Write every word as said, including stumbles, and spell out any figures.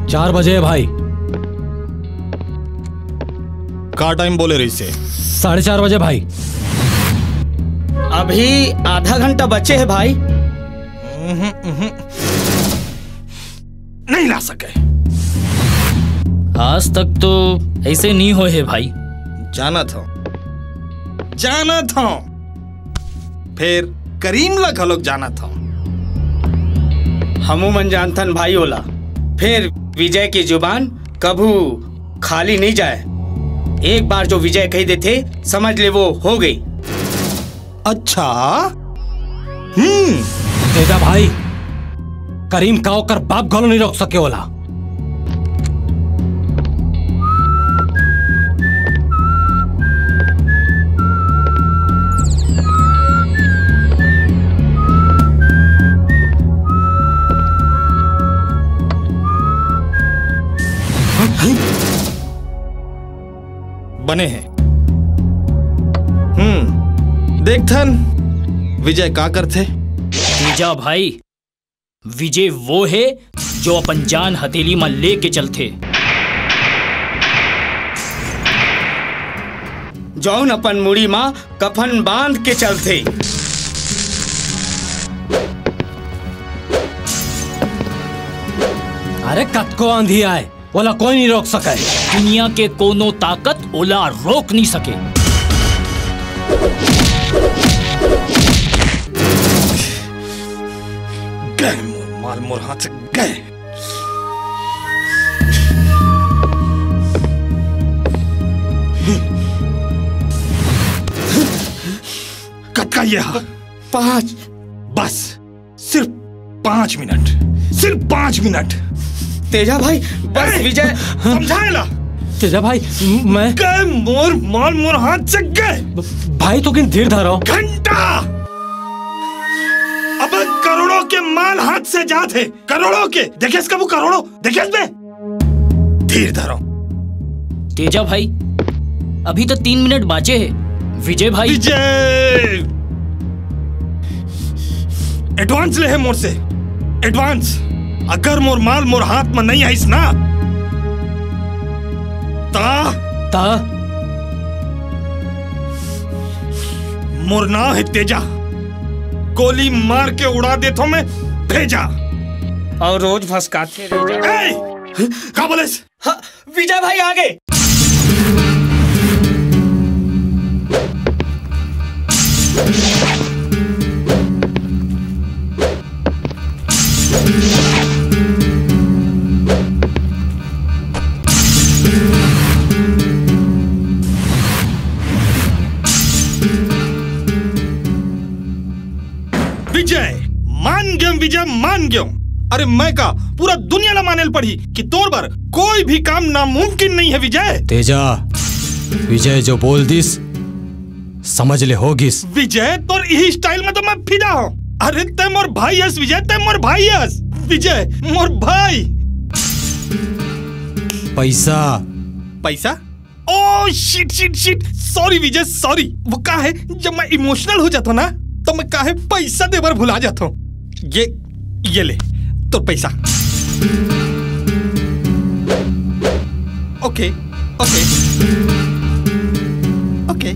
चार बजे हे भाई। का टाइम बोले रहिसे? साढ़े चार बजे भाई। अभी आधा घंटा बचे हे भाई। उहुं, उहुं। नहीं ला सके। आज तक तो ऐसे नहीं होए हे भाई। जानत हंव, जानत हंव। फेर करीम ला घलोक जानत हंव। हमू मन जानथन भाई ओला। फेर विजय के जुबान कभू खाली नहीं जाए। एक बार जो विजय कही देथे, समझ ले वो हो गई। अच्छा। हम्म। तेजा भाई, करीम का ओकर बाप घलो नहीं रोक सके ओला। बने हे। हम्म, देखथन विजय का करथे। तेजा भाई, विजय वो हे जो अपन जान हथेली म लेके चलथे, जौन अपन मुड़ी म कफन बांध के चलथे। अरे कतको आंधी आए, ओला कोई नहीं रोक सके। दुनिया के कोनो ताकत ओला रोक नहीं सके। गए मोर माल, मोर हाथ से गए। कतका ये हा? पाँच। बस, सिर्फ पाँच मिनट, सिर्फ पाँच मिनट। तेजा भाई, बस ए, विजय। समझाए ला। तेजा भाई, मैं गए मोर माल, मोर हाथ से गए। भाई, तो किन धीर धरो। घंटा। अब करोड़ों के माल हाथ से जात हे, करोड़ों के। देखेस कभू करोड़ों? देखेस बे? धीर धरो। तेजा भाई, अभी तो तीन मिनट बाचे हे। विजय भाई। विजय! एडवांस ले हे मोर से, एडवांस। अगर मोर माल मोर हाथ में नहीं आइस ना, ता ता मोर नाम हे तेजा। गोली मार के उड़ा देथो मैं भेजा। और रोज फंसकाथे रह जा। ए! का बोलेस? हाँ, विजय भाई आ गए। विजय, मान गेंव विजय, मान गेंव। अरे मैं का, पूरा दुनिया ला माने ल पड़ही कि तोर बर कोई भी काम नामुमकिन नहीं हे विजय। तेजा, विजय जो बोल दिस, समझ ले हो गिस। विजय, तोर इही स्टाइल में तो मैं फिदा हूँ। अरे तैं मोर भाई हस विजय, तैं मोर भाई हस। विजय, मोर भाई। पैसा। पैसा? Oh shit, shit, shit, sorry Vijay, sorry. वो का हे, जब मैं इमोशनल हो जाता हूँ ना, तो मैं का हे पैसा दे बर भुला जाता हूँ। ये, ये ले, तोर पैसा। ओके, ओके, ओके।